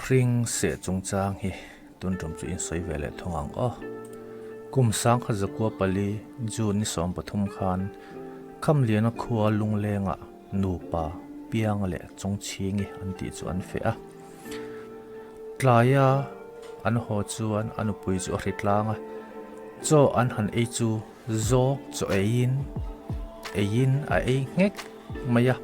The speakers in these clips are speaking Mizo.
Khawhring seh chungchang hi tun tum chu in sawi ve leh thung ang aw. Kum 1904 June ni 13 khan Khamliana khua Lunglengah nupa Pianga leh Chawngchhingi an tih chu an feh a. Tlaia an haw chuan a nupui chu a hri tlang a, chaw an han ei chu zawk chaw eiin eiin a ei nghek mai a.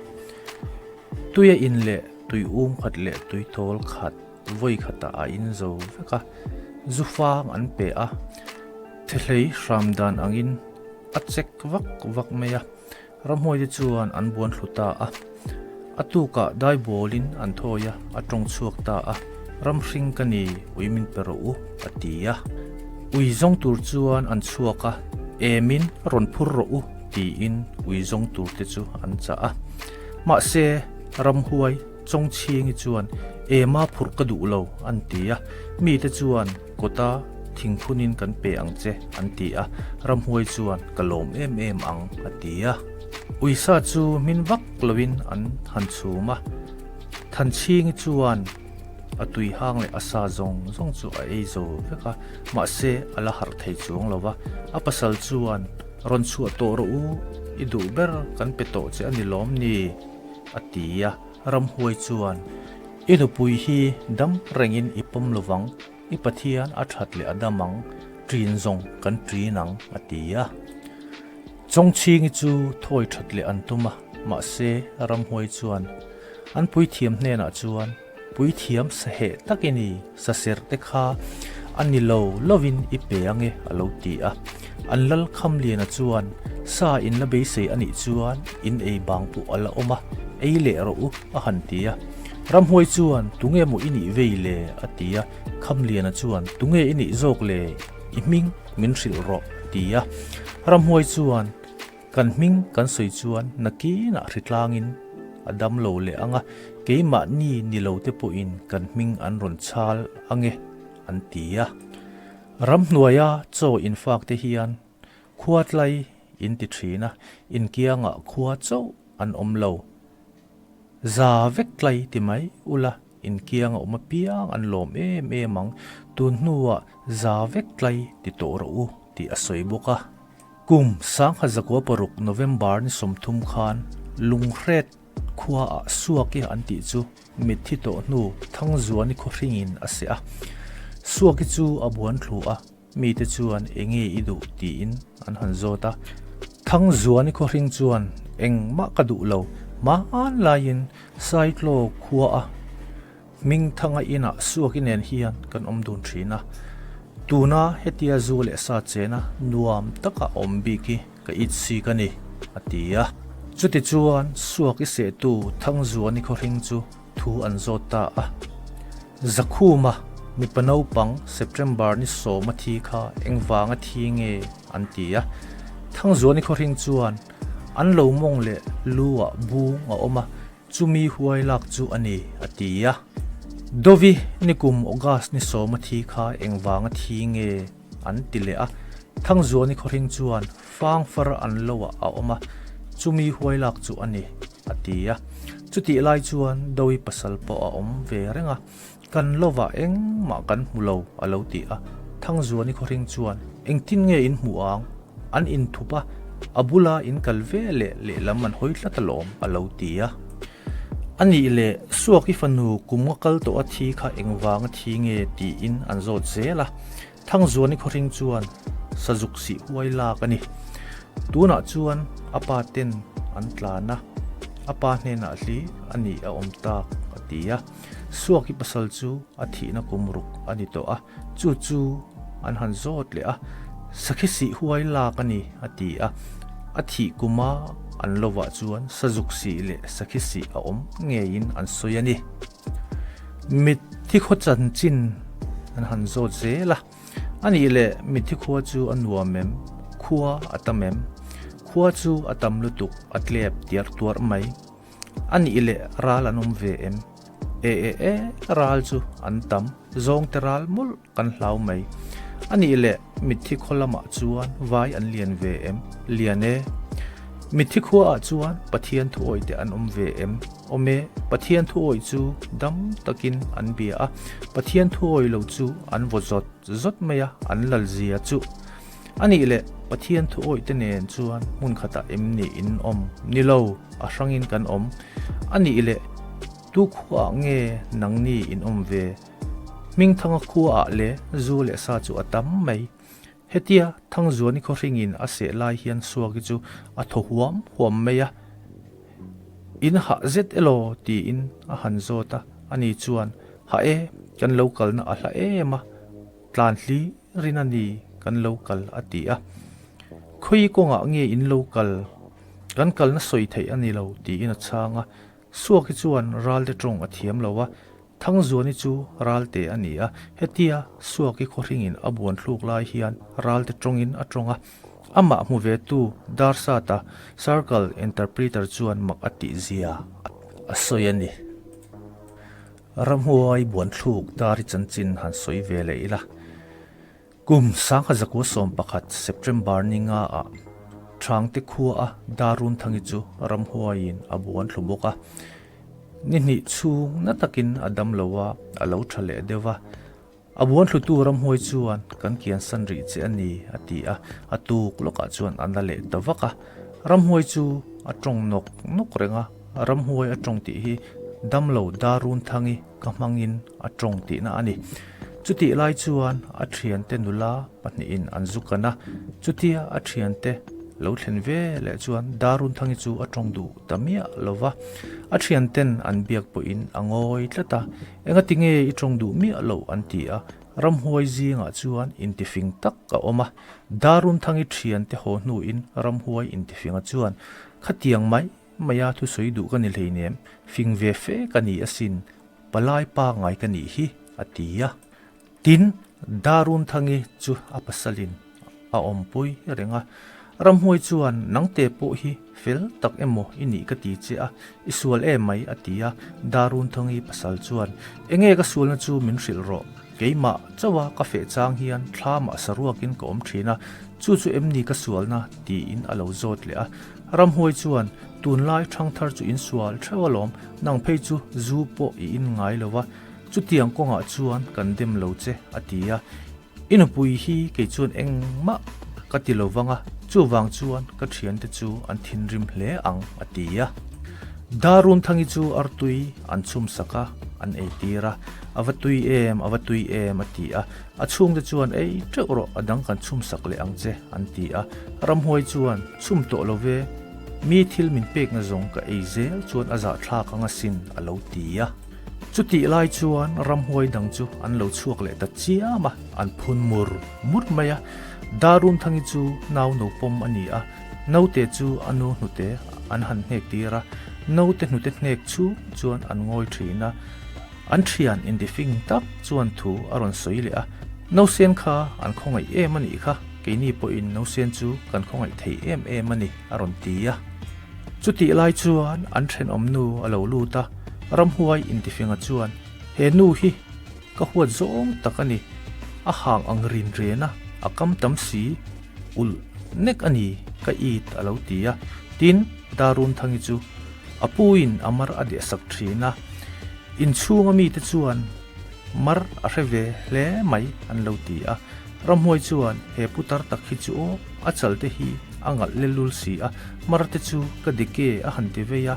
Tuia in leh tui um khat leh tui thawl khat vawi khatah a in zo vek a, zu fang an pe a, thehlei hram dan angin a chek vak vak mai a. Ramhuaite chuan an buan thlu ta a. A tukah dai bawlin an thawi a, a tawng chhuak ta a. Ram hring ka ni, ui min pe rawh u, a ti a. Ui zawng tur chuan an chhuak a, Emin rawn phur rawh u, tiin ui zawng turte chu an chah a. Mahse, ramhuai Chawngchhingi chuan, Ema phurh ka duh lo, an ti a. Mite chuan kawta thingphunin kan pe ang che, an ti a. Ramhuai chuan, Ka lawm em em ang, a ti a. Uisa chu hmin vak loin an han chhum a. Thanchhingi chuan a tui hang leh a sa zawng zawng chu a ei zo vek a, mahse a la harh thei chuang lo va. A pasal chuan, Rawn chhuah tawh rawh u, i duh ber kan pe tawh che a ni lawm ni? A ti a, ramhuai chuan, I nupui hi dam rengin i pawm lovang, i Pathian a that leh a dam ang, ṭin zawng kan ṭin ang, a ti a. Chawngchhingi chu thawi that leh an tum a, mahse ramhuai chuan an puithiam hnenah chuan, Puithiam saheh tak i ni, saserh te kha a ni lo lovin i pe ange a lo ti a. An lal Khamliana chuan, Sa in la beisei a nih chuan in ei bang pawh a la awm a, ei leh rawh u a han ti a. Ramhuai chuan, Tunge maw i nih vei le? a ti a. Khamliana chuan, Tunge i nih zawk le? I hming min hrilh rawh a ti a. Ramhuai chuan, Kan hming kan sawi chuan nakinah hritlangin a dam lo leh ang a, keimahni ni lo te pawhin kan hming an rawn chhal ang e, an ti a. Ramhnuaia chaw infak te hian khua tlai in ti thin a, inkiangah khua chauh an awm lo. Za vek tlai ti mai ula, inkiang a awm apiang an lawm em em ang, tun hnuah za vek tlai ti tawh rawh u tih a sawi bawk a. Kum 1906 November ni 30 khan Lunghret khuaah Suaki an tih chu mitthi tawh hnu Thangzuani khawhringin a seh a. Suaki chu a buan thlu a, mite chuan enge i duh tiin an han zawt a. Thangzuani khawhring chuan engmah ka duh lo, hmanlaiin Saitlaw khuaa Hmingthanga inah Suaki nen hian kan awm dun thin a, tuna hetia zu leh sa chena nuam taka awm bik hi ka it si ka ni, a ti a. Chutichuan Suaki sehtu Thangzuani khawhring chu thu an zawt ta a. Zakhuma mipa naupang September ni sawma thi kha engvanga thi nge an ti a. Thangzuani khawhring chuan an lo mawng leh lu ah bung a awm a, Chumi huai lak chu a ni, a ti a. Dovi nikum August ni sawma thi kha engvanga thi nge an ti leh a. Thangzuani khawhring chuan fang far an lo ah a awm a, chumi huai lak chu a ni, a ti a. Chutih lai chuan Dovi pasal pawh a awm ve reng a, kan lovah engmah kan hmu lo, a lo ti a. Thangzuani khawhring chuan engtin nge in hmuh ang? An inthup a, a bula in kal ve leh lehlam an hawi tlat alawm, a lo ti a. A nih leh, Suaki fanu kum nga kal tawh a thi kha engvanga thi nge tiin an zawt zel a. Thangzuani khawhring chuan sazuk sih huai lak a ni. Tunah chuan a pa ten an tlan a, a pa hnenah hli a nih a awm tak, a ti a. Suaki pasal chu a thihna kum ruk a ni tawh a. Chu chu an han zawt leh a, Sakhi sih huai lak a ni, a ti a. A thih kuma an lovah chuan sazuk sih leh sakhi sih a awm ngeiin an sawi a ni. Mitthi khaw chanchin an han zawt zel a, A nih leh mitthi khua chu a nuam em? Khua a tam em? Khua chu a tam lutuk, a tlep tiar tuarh mai. A nih leh ral an awm ve em? E e e, ral chu an tam, zawngte ral mawlh kan hlau mai. A nih leh mitthi khaw lamah chuan vai an lian ve em? Lian e. Mitthi khuaah chuan Pathian thuawih te an awm ve em? Awm e, Pathian thuawih chu dam takin an bia a, Pathian thuawih lo chu an vaw zawt zawt mai a, an lal zia chu. A nih leh, Pathian thuawih te nen chuan hmun khatah em ni in awm? Ni lo, a hrangin kan awm. A nih leh, tu khuaah nge nangni in awm ve? Hmingthanga khuaah le zu leh sa chu a tam mai. Hetia Thangzuani khawhringin a seh lai hian Suaki chu a thaw huam huam mai a, In hah zet elaw? tiin a han zawt a, ani chuan, Hah e, kan lo kalna a hla em a, tlan hli rin a ni kan lo kal a ti a. Khawi kawngah nge in lo kal? Kan kalna sawi theih a ni lo tiin a chhang a, Suaki chuan Ralte tawng a thiam lo a, Thangzuani chu Ralte a ni a, hetia Suaki khawhringin a buan thluk lai hian Ralte tawngin a tawng a. Amah hmu ve tu Darsata Circle Interpreter chuan mak a tih zia a sawi a ni. Ramhuai buan thluk Dari chanchin han sawi ve leh ila. Kum 1911 September ni nga ah Thangte khua a Darunthangi chu ramhuaiin a buan thlu bawk a. Ni hnih chhung na takin a dam lo a, a lo tha leh deuh va. A buan thlutu ramhuai chuan kan kiansan rih che a ni a ti a, a tuk lawkah chuan a na leh ta vak a. Ramhuai chu a tawng nawk nawk reng a, ramhuai a tawng tih hi damlo Darunthangi ka hmangin a tawng tihna a ni. Chutih lai chuan a thiante nula pahnihin an zu kan a, chutia a thiante lo thlen ve leh chuan Darunthangi chu a tawng duh ta miah lo va. A thianten an biak pawhin a ngawi tlat a, Engati nge i tawng duh miah loh an ti a, ramhuai zingah chuan intifing tak a awm a. Darunthangi thiante haw hnuin ramhuai intifinga chuan, Khatiang mai Maia thusawi duh ka ni hleinem, fing ve fe ka ni asin, palai pa ngai ka nih hi, a ti a. Tin, Darunthangi chu a pasalin a awmpui reng a. Ramhuai chuan, Nangte pawh hi fel tak emaw i nih ka ti che a, i sual em mai, a ti a. Darunthangi pasal chuan, Enge ka sualna chu min hrilh rawh, keimah chauha ka feh chang hian thlamah saruakin ka awm thin a, chu chu em ni ka sualna? tiin a lo zawt leh a. Ramhuai chuan, Tunlai ṭhangthar chu in sual ṭheuh alawm, nang phei chu zu pawh i in ngai lo va, chutiang kawngah chuan kan dem lo che, a ti a. I nupui hi kei chuan engmah ka ti lo vang a, chuvang chuan ka ṭhiante chu an thinrim hle ang, a ti a. Darunthangi chu artui an chhum sak a, an eitir a, A va tui em, a va tui em, a ti a. A chhungte chuan, Ei teuh rawh, a dang kan chhum sak leh ang che, an ti a. Ramhuai chuan, Chhum tawh lo ve, mi thil min pekna zawng ka ei zel chuan a zahthlak ang asin, a lo ti a. Chutih lai chuan ramhuai dang chu an lo chhuak leh ta chiam a, an phun mur mur mai a. Darunthangi chu nau no pawm a ni a, naute chu a nu hnute an han hnek tir a, naute hnute hnek chhung chuan an ngawi thin a. An thian intifing tak chuan thu a rawn sawi leh a, Nausen kha an khawngaih em a nih kha, keini pawhin nausen chu kan khawngaih thei em em a ni, a rawn ti a. Chutih lai chuan an thenawm nu a lo lut a, ramhuai intifinga chuan, He nu hi ka huat zawng tak a ni, a hang ang rin ren a, a kam tam si, ulh nek a ni, ka it a lo ti a. Tin, Darunthangi chu a puin a mar a dehsak thin a. Inchhunga mite chuan mar a hre ve hle mai an lo ti a. Ramhuai chuan he putar tak hi chu aw, a chal te hi a ngalh lelul si a, mar te chu ka dik e a han ti vei a,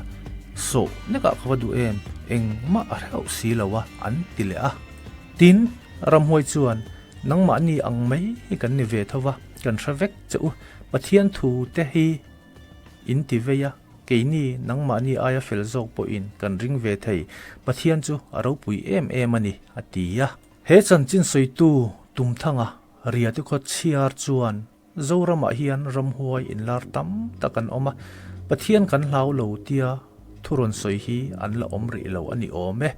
sawh nekah ka va duh em, engmah a hreuh si lo a an ti leh a. Tin, Ramhuai chuan nangmahni ang mai hi kan ni ve tho va, kan hre vek che u, Pathian thu te hi in ti vei a, keini nangmahni aia fel zawk pawhin kan ring ve thei, Pathian chu a ropui em em a ni, a ti a. He chanchin sawitu Tumthanga Riate khaw chhiar chuan Zoramah hian ramhuai inlar tam tak an awm a, Pathian kan hlau lo tia thu rawn sawi hi an la awm rih lo a ni awm e.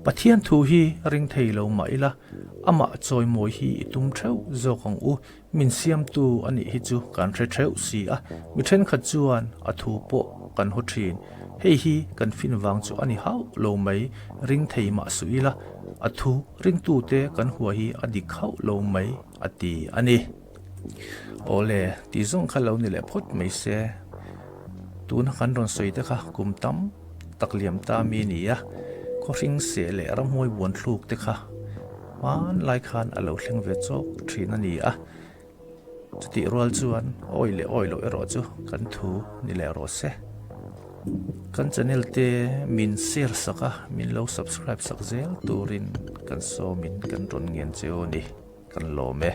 Pathian thu hi ring thei lo mah ila, amah chawimawi hi i tum theuh zawk ang u. Min siamtu a nih hi chu kan hre theuh si a, mi thenkhat chuan a thu pawh kan haw thin. Hei hi kan fin vang chu a ni hauh lo mai, ring thei mah suh ila, a thu ringtute kan hua hi a dik hauh lo mai a ti a ni. Awle, tih zawng kha lo ni leh phawt mai se. Tuna kan rawn sawi te kha kum tam tak liam ta mi a ni a, khawhring seh leh ramhuai buan thluk te kha hmanlai khan a lo thleng ve chawk thin a ni a. Chutih rual chuan awi leh awi loh erawh chu kan thu ni leh rawh se. Kan channel te min share sak a, min lo subscribe sak zel turin kan sawmin kan rawn ngen che aw ni, kan lawm e.